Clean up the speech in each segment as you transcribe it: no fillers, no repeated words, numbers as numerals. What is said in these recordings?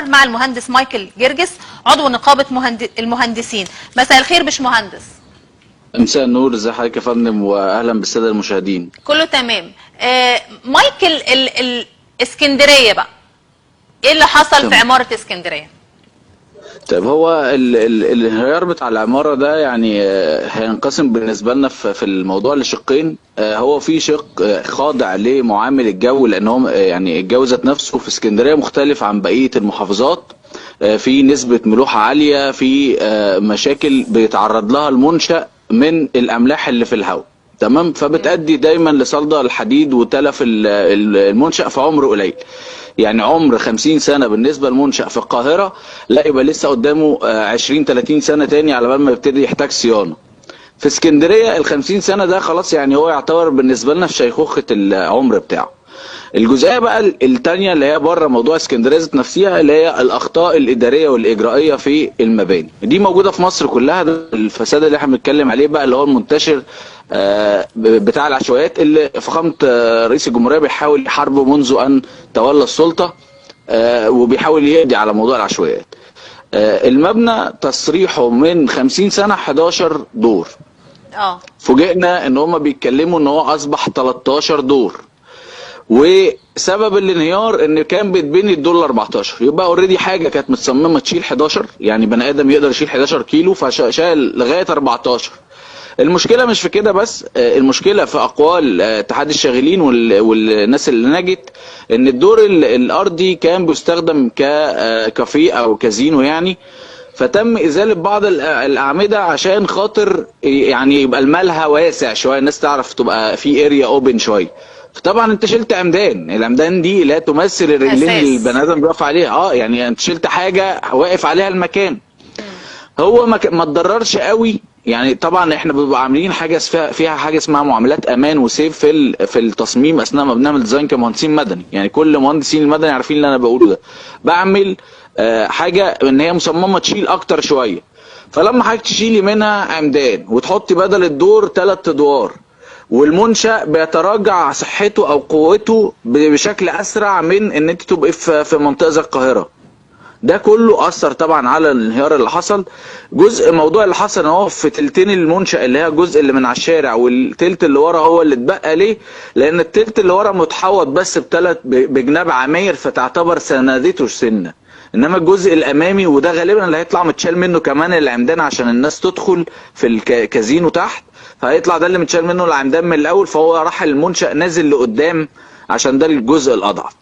مع المهندس مايكل جرجس عضو نقابة المهندسين. مساء الخير باشمهندس. مساء النور، ازي حضرتك يا فندم، واهلا بالساده المشاهدين. كله تمام. مايكل، الاسكندرية بقى ايه اللي حصل في تمام. عمارة اسكندرية؟ طيب هو الانهيار بتاع العمارة ده يعني هينقسم بالنسبة لنا في الموضوع لشقين. هو في شق خاضع لمعامل الجو، لان هو يعني الجو ذات نفسه في اسكندرية مختلف عن بقية المحافظات. في نسبه ملوحه عالية، في مشاكل بيتعرض لها المنشأ من الاملاح اللي في الهواء، تمام، فبتأدي دايما لصلدة الحديد وتلف المنشأ في عمر قليل. يعني عمر 50 سنة بالنسبة للمنشأ في القاهرة، لا يبقى لسه قدامه 20 30 سنة تاني على بال ما يبتدي يحتاج صيانة. في اسكندرية ال 50 سنة ده خلاص، يعني هو يعتبر بالنسبة لنا في شيخوخة العمر بتاعه. الجزئية بقى التانية اللي هي بره موضوع اسكندرية ذات نفسها، اللي هي الأخطاء الإدارية والإجرائية في المباني، دي موجودة في مصر كلها. ده الفساد اللي احنا بنتكلم عليه بقى، اللي هو المنتشر بتاع العشوائيات، اللي فخامة رئيس الجمهورية بيحاول يحاربه منذ أن تولى السلطة، وبيحاول يقضي على موضوع العشوائيات. المبنى تصريحه من 50 سنة 11 دور. فوجئنا ان هم بيتكلموا ان هو اصبح 13 دور، وسبب الانهيار ان كان بيتبني الدور 14، يبقى already حاجة كانت متصممه تشيل 11، يعني بني ادم يقدر يشيل 11 كيلو، فشال لغاية 14. المشكلة مش في كده بس، المشكلة في اقوال اتحاد الشاغلين والناس اللي نجت، ان الدور الارضي كان بيستخدم ككافيه او كازينو يعني، فتم ازالة بعض الاعمدة عشان خاطر يعني يبقى الملهى واسع شوية، الناس تعرف تبقى في area open شوية. فطبعا انت شلت عمدان، العمدان دي لا تمثل الرجلين اللي البني ادم بيقف عليها، يعني انت شلت حاجة واقف عليها المكان. هو ما اتضررش قوي يعني. طبعا احنا بنبقى عاملين حاجة فيها حاجة اسمها معاملات امان و safe في التصميم اثناء ما بنعمل design كمهندسين مدني، يعني كل مهندسين المدني عارفين اللي انا بقوله ده. بعمل حاجة ان هي مصممه تشيل اكتر شوية، فلما حضرتك تشيلي منها عمدان وتحطي بدل الدور 3 ادوار، والمنشأ بيتراجع صحته او قوته بشكل اسرع من ان انت تبقي في منطقة زي القاهرة. ده كله اثر طبعا على الانهيار اللي حصل. جزء موضوع اللي حصل ان هو في تلتين المنشأ، اللي هي الجزء اللي من على الشارع والتلت اللي ورا هو اللي اتبقى. ليه؟ لان التلت اللي ورا متحوط بس بثلاث بجناب عماير، فتعتبر سندته سنة. انما الجزء الامامي، وده غالبا اللي هيطلع متشال منه كمان العمدان عشان الناس تدخل في الكازينو تحت، فهيطلع ده اللي متشال منه العمدان من الاول، فهو راح المنشأ نازل لقدام عشان ده الجزء الاضعف.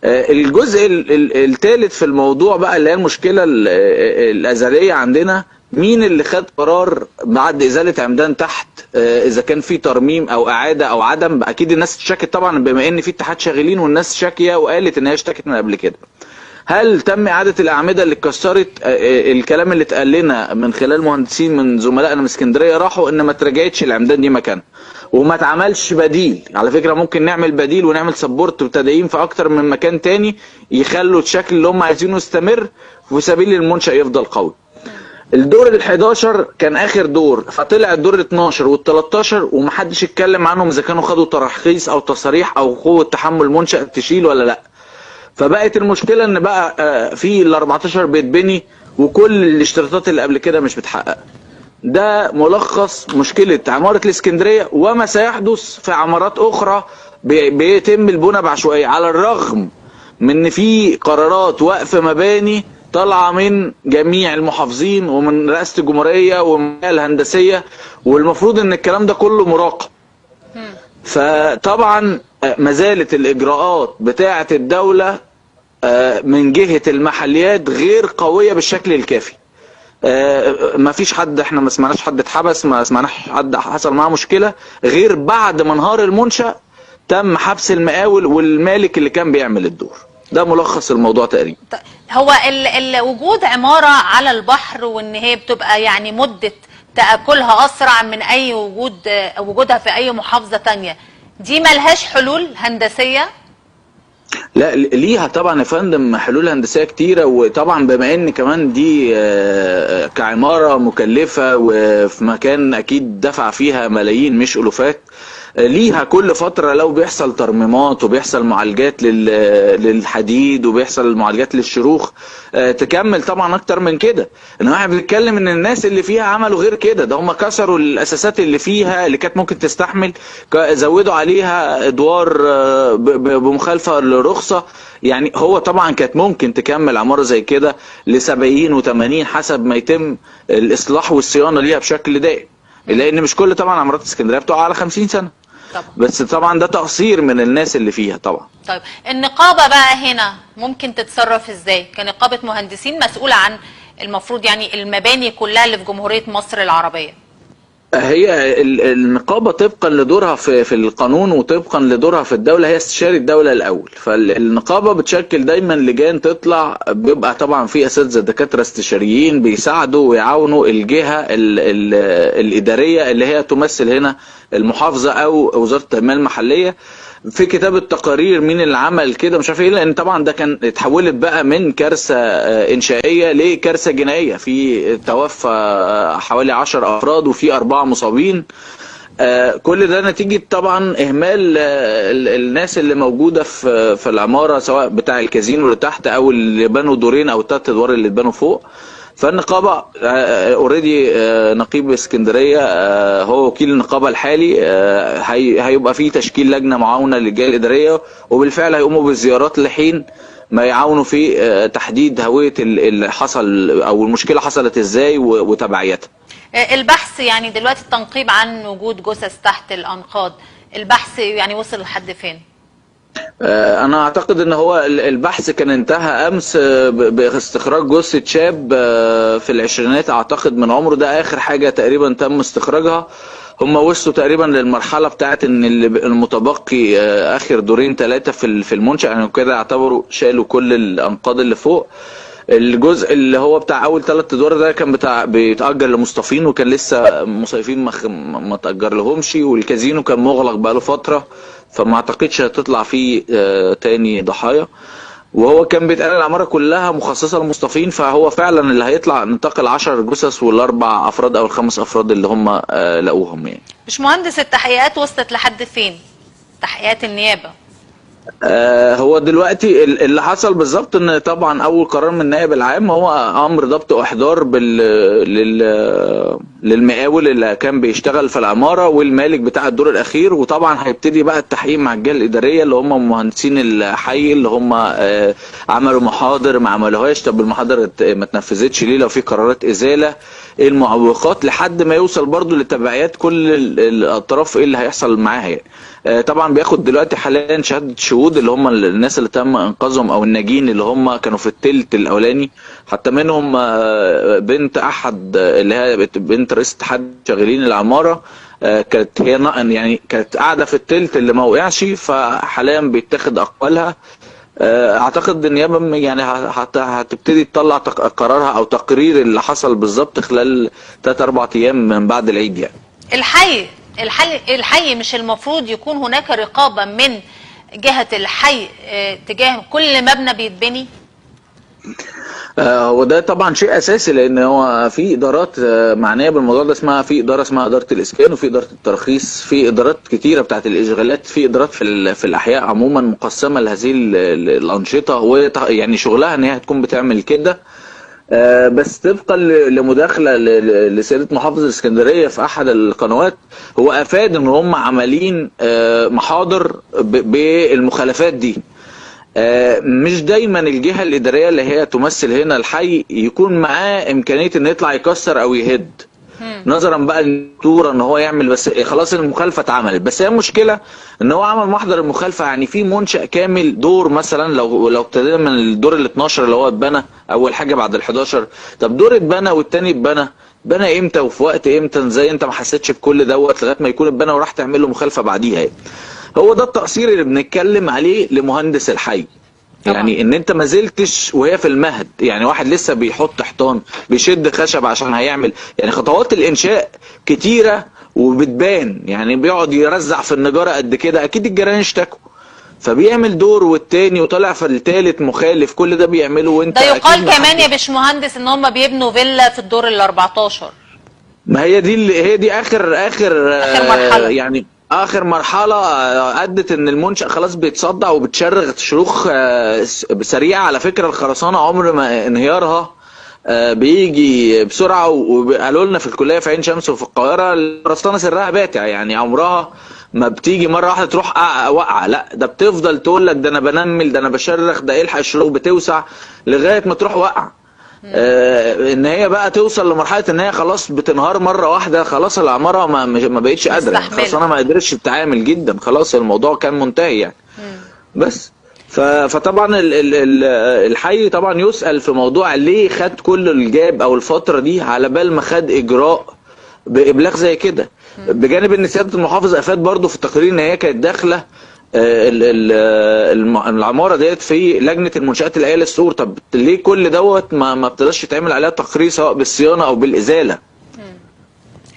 الجزء الثالث في الموضوع بقى، اللي هي المشكلة الازلية عندنا، مين اللي خد قرار بعد ازالة عمدان تحت، اذا كان في ترميم او اعاده او عدم؟ اكيد الناس اتشكت طبعا، بما ان في اتحاد شاغلين والناس شاكيه وقالت ان هي اشتكت من قبل كده. هل تم اعاده الاعمدة اللي اتكسرت؟ الكلام اللي اتقال لنا من خلال مهندسين من زملائنا من اسكندرية راحوا ان ما اترجعتش العمدان دي مكانها، وما اتعملش بديل. على فكرة ممكن نعمل بديل ونعمل support وتدعيم في اكتر من مكان تاني، يخلوا الشكل اللي هم عايزينه يستمر في سبيل المنشأ يفضل قوي. الدور ال 11 كان اخر دور، فطلع الدور ال 12 وال 13 ومحدش اتكلم عنهم اذا كانوا خدوا تراخيص او تصاريح او قوة تحمل منشأ تشيل ولا لا. فبقت المشكلة ان بقى في ال 14 بيتبني وكل الاشتراطات اللي قبل كده مش متحققه. ده ملخص مشكلة عمارة الاسكندرية وما سيحدث في عمارات اخرى بيتم البناء بعشوائيه، على الرغم من ان في قرارات وقف مباني طالعه من جميع المحافظين ومن رئاسة الجمهورية ومن الهندسية، والمفروض ان الكلام ده كله مراقب. فطبعا ما زالت الاجراءات بتاعه الدولة من جهة المحليات غير قوية بالشكل الكافي. ما فيش حد، احنا ما سمعناش حد اتحبس، ما سمعناش حد حصل معاه مشكلة، غير بعد ما انهار المنشأ تم حبس المقاول والمالك اللي كان بيعمل الدور. ده ملخص الموضوع تقريبا. هو وجود عمارة على البحر وان هي بتبقى يعني مده تاكلها اسرع من اي وجودها في اي محافظة تانية، دي ملهاش حلول هندسية؟ لا ليها طبعا يا فندم حلول هندسية كتيرة، وطبعا بما ان كمان دي كعماره مكلفة وفي مكان اكيد دفع فيها ملايين مش الوفات، ليها كل فترة لو بيحصل ترميمات وبيحصل معالجات للحديد وبيحصل معالجات للشروخ تكمل طبعا اكتر من كده. انما احنا بنتكلم ان الناس اللي فيها عملوا غير كده، ده هم كسروا الاساسات اللي فيها اللي كانت ممكن تستحمل، زودوا عليها ادوار بمخالفة للرخصه. يعني هو طبعا كانت ممكن تكمل عمارة زي كده ل 70 و80 حسب ما يتم الاصلاح والصيانه ليها بشكل دائم، لان مش كل طبعا عمارات اسكندرية بتقع على 50 سنة طبعا. بس طبعا ده تقصير من الناس اللي فيها طبعا. طيب النقابة بقى هنا ممكن تتصرف ازاي كنقابه مهندسين مسؤولة عن المفروض يعني المباني كلها اللي في جمهورية مصر العربية؟ هي النقابة طبقا لدورها في القانون وطبقا لدورها في الدولة هي استشاري الدولة الاول. فالنقابه بتشكل دايما لجان تطلع، بيبقى طبعا في اساتذة دكاترة استشاريين بيساعدوا ويعاونوا الجهة ال ال الادارية اللي هي تمثل هنا المحافظة او وزارة التنمية المحلية في كتابة تقارير مين اللي عمل كده مش عارف ايه، لان طبعا ده كان اتحولت بقى من كارثة انشائيه لكارثه جنائية، في توفى حوالي 10 افراد وفي 4 مصابين. كل ده نتيجة طبعا اهمال الناس اللي موجودة في العمارة، سواء بتاع الكازينو اللي تحت او اللي بنوا دورين او 3 ادوار اللي اتبنوا فوق. فالنقابه already نقيب اسكندرية هو وكيل النقابة الحالي، هيبقى في تشكيل لجنة معاونة للجهة الادارية، وبالفعل هيقوموا بالزيارات لحين ما يعاونوا في تحديد هوية اللي حصل او المشكلة حصلت ازاي وتبعيتها. البحث يعني دلوقتي التنقيب عن وجود جثث تحت الانقاض، البحث يعني وصل لحد فين؟ انا اعتقد ان هو البحث كان انتهى امس باستخراج جثة شاب في العشرينات اعتقد من عمره، ده اخر حاجة تقريبا تم استخراجها. هم وصلوا تقريبا للمرحلة بتاعت ان المتبقي اخر دورين 3 في المنشأ، يعني كده يعتبروا شالوا كل الانقاض اللي فوق. الجزء اللي هو بتاع اول 3 ادوار ده كان بتاع بيتأجر لمصطفين، وكان لسه مصيفين ما تأجر لهمش، والكازينو كان مغلق بقاله فترة، فما اعتقدش هتطلع فيه تاني ضحايا. وهو كان بيتقال العمارة كلها مخصصة للمصطفين، فهو فعلا اللي هيطلع نطاق 10 جثث وال4 افراد او ال5 افراد اللي هم لقوهم. يعني باشمهندس التحقيقات وصلت لحد فين؟ تحقيقات النيابة. هو دلوقتي اللي حصل بالظبط ان طبعا اول قرار من النائب العام هو امر ضبط واحضار للمقاول اللي كان بيشتغل في العمارة والمالك بتاع الدور الاخير، وطبعا هيبتدي بقى التحقيق مع الجهة الادارية اللي هم مهندسين الحي اللي هم عملوا محاضر ما عملوهاش، طب المحاضر ما اتنفذتش ليه، لو في قرارات ازالة، ايه المعوقات، لحد ما يوصل برضو لتبعيات كل الاطراف ايه اللي هيحصل معاها يعني. طبعا بياخد دلوقتي حاليا شهادة شهود اللي هم الناس اللي تم انقاذهم او الناجين اللي هم كانوا في التلت الاولاني، حتى منهم بنت احد اللي هي بنت رئيس اتحاد شغالين العمارة، كانت هي يعني كانت قاعدة في التلت اللي ما وقعش، فحاليا بيتاخد اقوالها. اعتقد النيابة يعني هتبتدي تطلع قرارها او تقرير اللي حصل بالظبط خلال 3-4 ايام من بعد العيد. يعني الحي مش المفروض يكون هناك رقابه من جهة الحي تجاه كل مبنى بيتبني؟ هو ده طبعا شيء اساسي، لان هو في ادارات معنية بالموضوع ده، اسمها في ادارة اسمها ادارة الاسكان، وفي ادارة الترخيص، في ادارات كتيرة بتاعت الاشغالات، في ادارات في الاحياء عموما مقسمة لهذه الانشطة، يعني شغلها ان هي هتكون بتعمل كده. بس طبقا لمداخله لسياده محافظ الاسكندرية في احد القنوات، هو افاد ان هم عاملين محاضر بالمخالفات دي. مش دايما الجهة الادارية اللي هي تمثل هنا الحي يكون معاه امكانية ان يطلع يكسر او يهد، نظرا بقى للخطوره ان هو يعمل، بس خلاص المخالفة اتعملت. بس هي المشكلة ان هو عمل محضر المخالفة، يعني في منشأ كامل دور مثلا، لو ابتدينا من الدور ال 12 اللي هو اتبنى اول حاجة بعد ال 11، طب دور اتبنى والتاني اتبنى، بنى امتى وفي وقت امتى؟ ازاي انت ما حسيتش بكل دوت لغاية ما يكون اتبنى وراح تعمل له مخالفة بعديها؟ يعني هو ده التقصير اللي بنتكلم عليه لمهندس الحي. طبعا. يعني ان انت ما زلتش وهي في المهد، يعني واحد لسه بيحط حيطان، بيشد خشب عشان هيعمل، يعني خطوات الانشاء كتيرة وبتبان، يعني بيقعد يرزع في النجاره قد كده، اكيد الجيران اشتكوا، فبيعمل دور والتاني وطالع في التالت مخالف، كل ده بيعمله وانت ده يقال كمان يا باشمهندس ان هم بيبنوا فيلا في الدور ال 14. ما هي دي اللي هي دي اخر اخر مرحلة، يعني اخر مرحلة ادت ان المنشأ خلاص بيتصدع وبتشرخ شروخ سريعة. على فكرة الخرسانه عمر ما انهيارها بيجي بسرعة، وقالوا لنا في الكلية في عين شمس وفي القاهرة الخرسانه سرها باتع، يعني عمرها ما بتيجي مرة واحدة تروح واقعه، لا ده بتفضل تقول لك ده انا بنمل، ده انا بشرخ، ده الحق الشروخ بتوسع لغاية ما تروح واقعه. ان هي بقى توصل لمرحلة ان هي خلاص بتنهار مرة واحدة، خلاص العمارة ما بقتش قادرة، مستحملة. الخرسانه ما قدرتش تتعامل جدا، خلاص الموضوع كان منتهي يعني. بس فطبعا الحي طبعا يسأل في موضوع ليه خد كل الجاب او الفترة دي على بال ما خد اجراء بابلاغ زي كده، بجانب ان سيادة المحافظ افاد برضو في التقرير ان هي كانت داخله العمارة ديت في لجنة المنشات الآيلة للسور. طب ليه كل دوت ما ابتداش يتعمل عليها تقرير سواء بالصيانه او بالازاله؟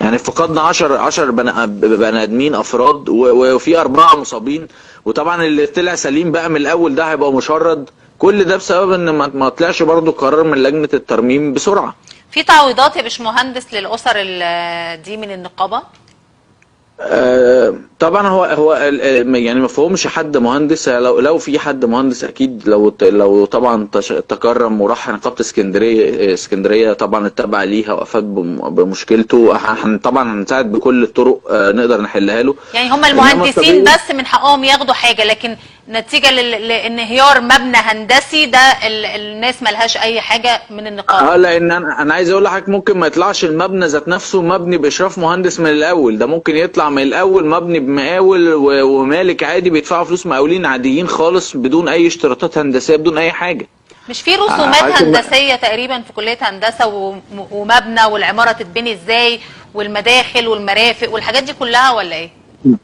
يعني فقدنا 10 بني ادمين افراد، وفي 4 مصابين، وطبعا اللي طلع سليم بقى من الاول ده هيبقى مشرد. كل ده بسبب ان ما طلعش برضو قرار من لجنة الترميم بسرعة. في تعويضات يا باشمهندس للاسر دي من النقابة؟ طبعا هو يعني ما فيهمش حد مهندس. لو في حد مهندس اكيد لو طبعا تكرم وراح نقابة اسكندرية طبعا اتبع ليها وافاد بمشكلته، طبعا هنساعد بكل الطرق نقدر نحلها له. يعني هم المهندسين بس من حقهم ياخدوا حاجة، لكن نتيجة لانهيار مبنى هندسي ده الناس ملهاش اي حاجة من النقابة. لان انا عايز اقول لحضرتك ممكن ما يطلعش المبنى ذات نفسه مبني باشراف مهندس من الاول، ده ممكن يطلع من الاول مبني بمقاول ومالك عادي بيدفعوا فلوس مقاولين عاديين خالص بدون اي اشتراطات هندسية بدون اي حاجة. مش في رسومات هندسية تقريبا في كليه هندسة ومبنى والعماره تتبني ازاي والمداخل والمرافق والحاجات دي كلها ولا ايه؟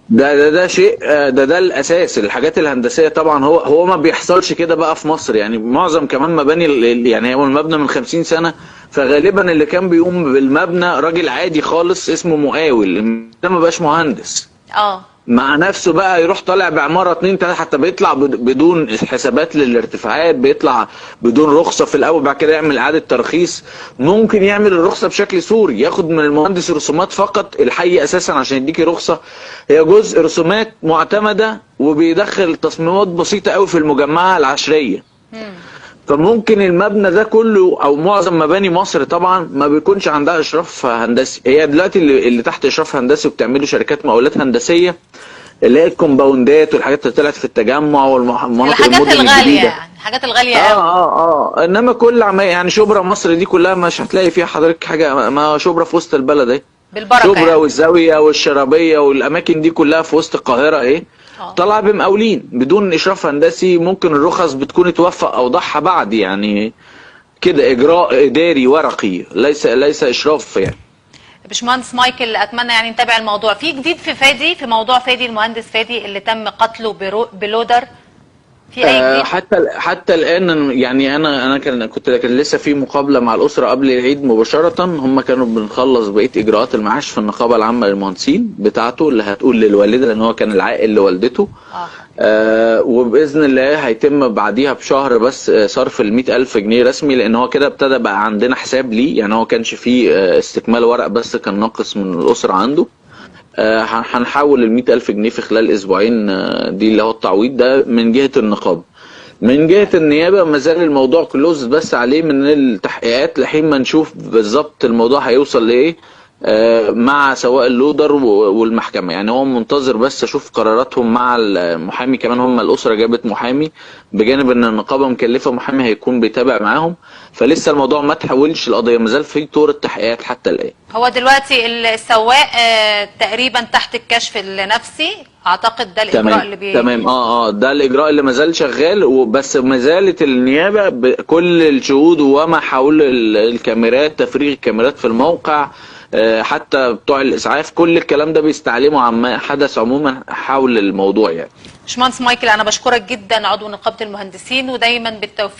ده شيء، ده الاساس. الحاجات الهندسية طبعا هو ما بيحصلش كده بقى في مصر، يعني معظم كمان مباني يعني هو المبنى من 50 سنة، فغالبا اللي كان بيقوم بالمبنى راجل عادي خالص اسمه مقاول، ده ما بقاش مهندس. مع نفسه بقى يروح طالع بعماره 2 3، حتى بيطلع بدون حسابات للارتفاعات، بيطلع بدون رخصه في الاول، بعد كده يعمل اعاده ترخيص، ممكن يعمل الرخصة بشكل سوري، ياخد من المهندس رسومات فقط. الحي اساسا عشان يديكي رخصه هي جزء رسومات معتمدة، وبيدخل تصميمات بسيطة قوي في المجمعة العشريه. فممكن المبنى ده كله او معظم مباني مصر طبعا ما بيكونش عندها اشراف هندسي. هي دلوقتي اللي تحت اشراف هندسي وبتعمله شركات مقاولات هندسية، اللي هي الكومباوندات والحاجات اللي طلعت في التجمع والمناطق الحاجات الغالية، يعني الحاجات الغالية قوي. انما كل يعني شبرا مصر دي كلها مش هتلاقي فيها حضرتك حاجة، ما شبرا في وسط البلد اهي بالبركة، شبرا يعني. والزاويه والشرابيه والاماكن دي كلها في وسط القاهرة اهي، طالعه بمقاولين بدون اشراف هندسي. ممكن الرخص بتكون اتوفق اوضاعها بعد، يعني كده اجراء اداري ورقي ليس اشراف يعني. باشمهندس مايكل، اتمنى يعني نتابع الموضوع. في جديد في فادي، في موضوع فادي، المهندس فادي اللي تم قتله بلودر، في اي جديد؟ حتى الان يعني انا كان لسه في مقابله مع الاسرة قبل العيد مباشرة، هم كانوا بنخلص بقية اجراءات المعاش في النقابة العامة للمهندسين بتاعته اللي هتقول للوالده، لان هو كان العائل لوالدته. وباذن الله هيتم بعديها بشهر بس صرف ال 100,000 جنيه رسمي، لان هو كده ابتدى بقى عندنا حساب ليه، يعني هو كانش فيه استكمال ورق بس كان ناقص من الاسرة عنده. هنحول ال 100,000 جنيه في خلال اسبوعين دي اللي هو التعويض ده من جهة النقابة. من جهة النيابة ما زال الموضوع كلوز بس عليه من التحقيقات لحين ما نشوف بالظبط الموضوع هيوصل لايه مع سواء اللودر والمحكمة. يعني هو منتظر بس اشوف قراراتهم مع المحامي، كمان هم الاسرة جابت محامي بجانب ان النقابة مكلفة محامي هيكون بيتابع معاهم، فلسه الموضوع ما تحولش القضية، ما زال في طور التحقيقات حتى الان. هو دلوقتي السواق تقريبا تحت الكشف النفسي، اعتقد ده الاجراء اللي تمام. ده الاجراء اللي ما زال شغال، وبس ما زالت النيابة بكل الشهود وما حول الكاميرات، تفريغ الكاميرات في الموقع، حتى بتوع الاسعاف، كل الكلام ده بيستعلموا عما حدث عموما حول الموضوع يعني. باشمهندس مايكل، انا بشكرك جدا، عضو نقابة المهندسين، ودايما بالتوفيق.